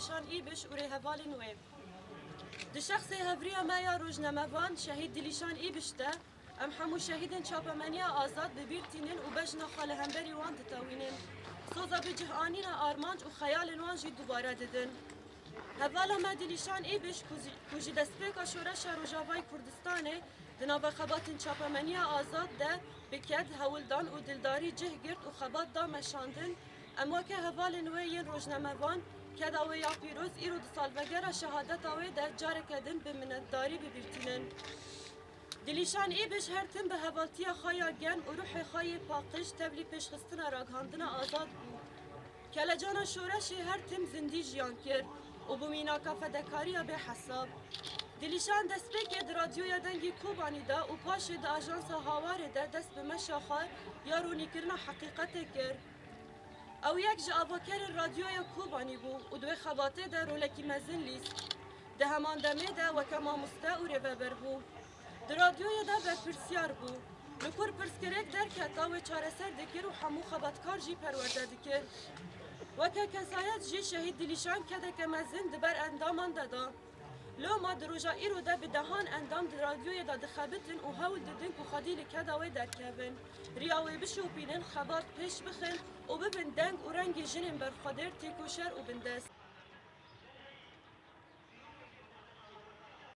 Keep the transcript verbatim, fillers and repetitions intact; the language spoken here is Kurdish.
Dilîşan Îbiş û rêhevalên wê. Di şexsê hevriya me ya rojnamevan şehîd Dilîşan Îbiş de, em hemû şehîdên çapemeniya azad bi bîr tînin û bejna xwe li hemberî wan ditewînin. Soza bicihanîna armanc û xeyalên wan jî dubare didin. Hevala me Dilîşan Îbiş ku jî, ku jî destpêka şoreşa Rojavayê Kurdistanê di nava xebatên çapemeniya azad de bi ked, hewldan û dildarî cih girt û xebat da meşandin, em weke hevalên wê yên rojnamevan keda wê ya pîroz îro di salvegera şehadeta wê de careke din bi minetdarî bi bîr tînin. Dilîşan Îbiş her tim bi hevaltiya xwe ya germ û ruhê xwe yê paqij tevlî pêşxistina ragihandina azad bû. Kelecana şoreşê her tim zindî jiyan kir û bû mînaka fedekariya bê hesab. Dilîşan destpêkê di Radyoya Dengê Kobanî de û paşê di Ajansa Hawarê de dest bi meşa xwe ya ronîkirina heqîqetê kir. Ew yek ji avakerên Radyoya Kobanî bû û di wê xebatê de rolekî mezin lîst. Di heman demê de weke mamoste û rêveber bû. Di radyoyê de berpirsyar bû. Li ku pirsgirêk derketa, wê çareser dikir û hemû xebatkar jî perwerde dikir. Weke kesayet jî şehîd Dilîşan kedeke mezin di ber endaman de da. Loma di roja îro de bi dehan endam di radyoyê de dixebitin û hewl didin ku xwedî li keda wê derkevin, riya wê bişopînin, xebat pêş bixin û bibin deng û rengê jinên berxwedêr, têkoşer û bindest.